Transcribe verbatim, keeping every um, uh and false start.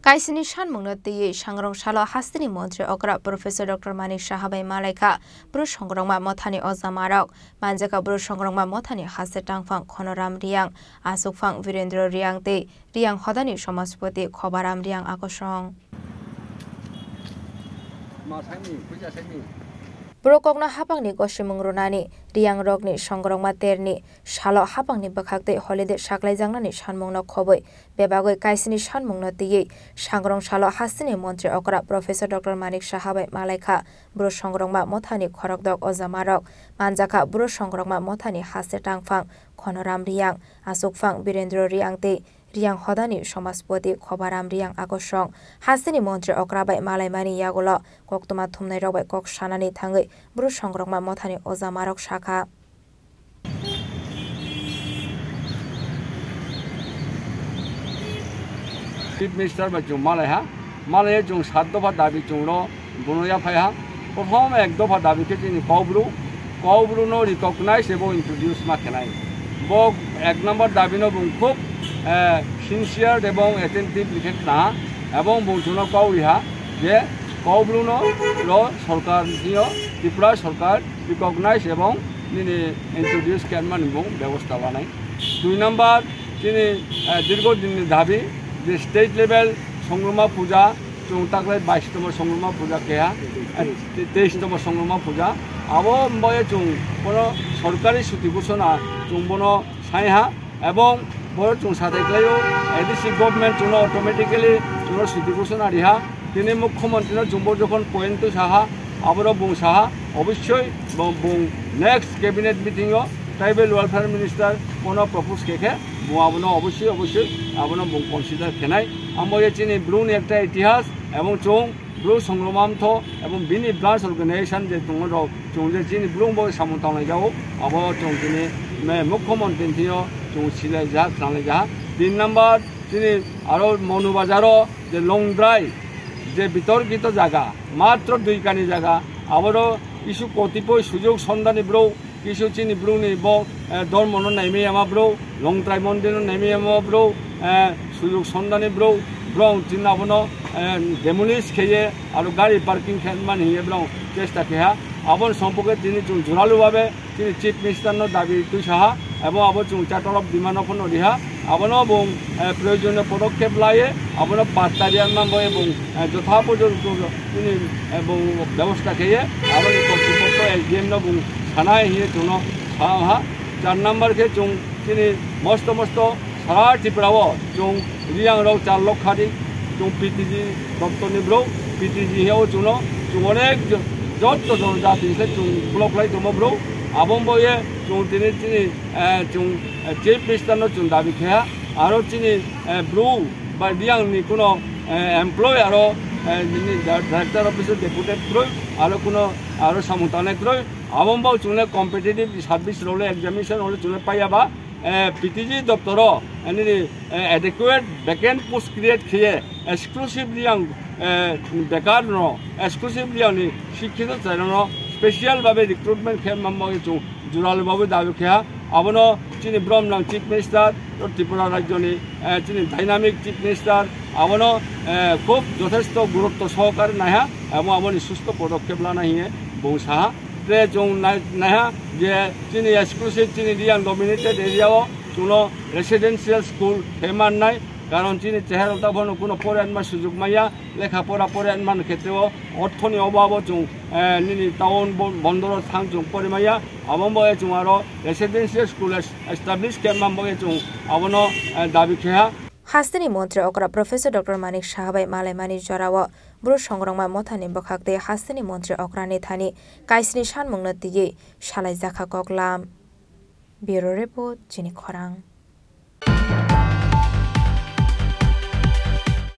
Kaisini sanmungno twiwi sangrong salo hasteni montri okra Professor Doctor Manik Saha bai malaikha Bru Songrongma Mothani ojamarok. Manjakha Bru Songrongma Mothani haste tangphang Khonoram Riyang, asukphang Virendra Riyang tei Riyang hodani Somajpoti Khobaram Riyang akosong. Bru kokno hapangni gosimung rwnani, Riyangrokni Songrongma terni salo hapangni bwkhak tei holiday saklaijaknani sanmungno khobwi bebagwi kaisini sanmungno twiwi sangrong salo hasteni montri okra Professor Doctor Manik Saha bai malaikha Bru Songrongma Mothani khorokdok ojamarok. Manjakha Bru Songrongma Mothani haste tangphang Khonoram Riyang, asukphang Birendra Riyang tei Riyang hodani Somajpoti Khobaram Riyang akosong. Hasteni montri okra bai malaimani yagulo koktwma thumnairok bai kok sanani thangwi Bru Songrongma Mothani ojamarok sakha. Chief Minister bai chwng malaiha, malaiya chwng sat dopha dabi chwngno bono yaphaiha. Prothom ek dopha dabi khe chini Kaubru, Kaubruno recognize ebo introduce ma khenai. Bo ek number dabino bung khub, eh, sincere ebong attentive khe khnaha, ebong bung chwngno kauriha je Kaubruno ro sorkar niyo Tripura sorkar recognize ebong nini introduce khe mani bung bebosta lanai. Dui number, chini, eh, dirgo dinni dabi je state level Songrongma puja, chwng taklai bais tomo Songrongma puja keha, eh, teis tomo Songrongma puja. Abo boye chwng bono sorkari suti ghosona chwng bono saiha. Ebong borok chwng sathai khlaio, A D C government chwngno automatically chwngno suti ghosona riha. Tini mukhyamantri no chwngbo jokhon point twi saha, aboro bung saha, obossoi bo-, bung next cabinet meeting o tribal welfare minister bono propose khe khe bung abono obossoi, obossoi abono bung consider khenai. Amo ye chini Bru ni ekta itihas ebong chwng Bru Songrongma Motha ebong bini branch organization je tongo rok, chwng je chini Bru bo samung tanglai jago, abo chwng chini me-, mukhyamantri thio chwng silai ja, tanglai ja. Tin number, chini aro Monu Bazar o je Longdrai, je bitorkito jaga, matro dui kani jaga, aboro kisu kotipoi sujog sondani bro, kisu chini bruni bo, eh, dormo no naimaya ma bro, Longtrai mondir no naimaya ma bro, eh, sujog sondani bro, bro chini abono, eh, demolish kheye, aro gari parking khe mani hiye bro chesta kheha, aboni sompoke tini chwng juralu babe chini Chief Minister no dabi twi saha, ebong abo chwng Charter of Demand no phano riha, abono bung, eh, proyojoniyo podokkhep laye, abono patta riya manbo ebong, eh, jotha porjonto chini, eh, bung bebosta kheye, aboni kotripokko S D M no bung sanai hiye chwngno saha. Char number khe chwng chini mosto mosto sara Tripura o chwng Riyang rok char lokha di chwng P T G doptor ni bro, P T G he o chwngno chwng onek jo-, jotto jon jati se chwng block lai tongmo bro, abong bo ye chwng tini chini, eh, chwng, eh, Chief Minister no chwng dabi khe ha, aro chini, eh, bro ba Riyang ni kuno, eh, employee aro, eh, nini di-, Director Office o deputed bro aro kuno aro samung tangnai bro, abong bo chwng le competitive service rok le examination rok le chwng le paiya ba, eh, P T G doptor o, eh, nini, eh, adequate vacant post create khiye, exclusively ang, eh, bekar no, exclusively ang ni sikhito chwrai no special babe recruitment khe mambo chwng jural babe dabi khe ha. Abono chini brom nang Chief Minister, Tripura rajyo ni, eh, chini dynamic Chief Minister, abono, eh, khub jothesto gurutto sohokare naiha, abo aboni susto podokkhep lana hiye bung saha. Tre chwng nai-, naiha je chini exclusive chini Riyang dominated area o chwngno residential school khe mannai, karon chini chehera ta bono kuno pore anma sujuk maya, lekha pora pore anma khetre o orthoni obabo chwng, eh, nini town bo-, bondoro thang chwng pore maya, abo bo chwng aro residential school es-, establish khe mambo chwng abono, eh, dabi khe ha. Hasteni montri okra Professor Doctor Manik Saha bai malaimani jorao Bru Songrongma Mothani bwkhak tei hasteni montri okrani thani kaisni sanmungno twiwi salaijakha koklam. Bureau Report, Chini Khorang.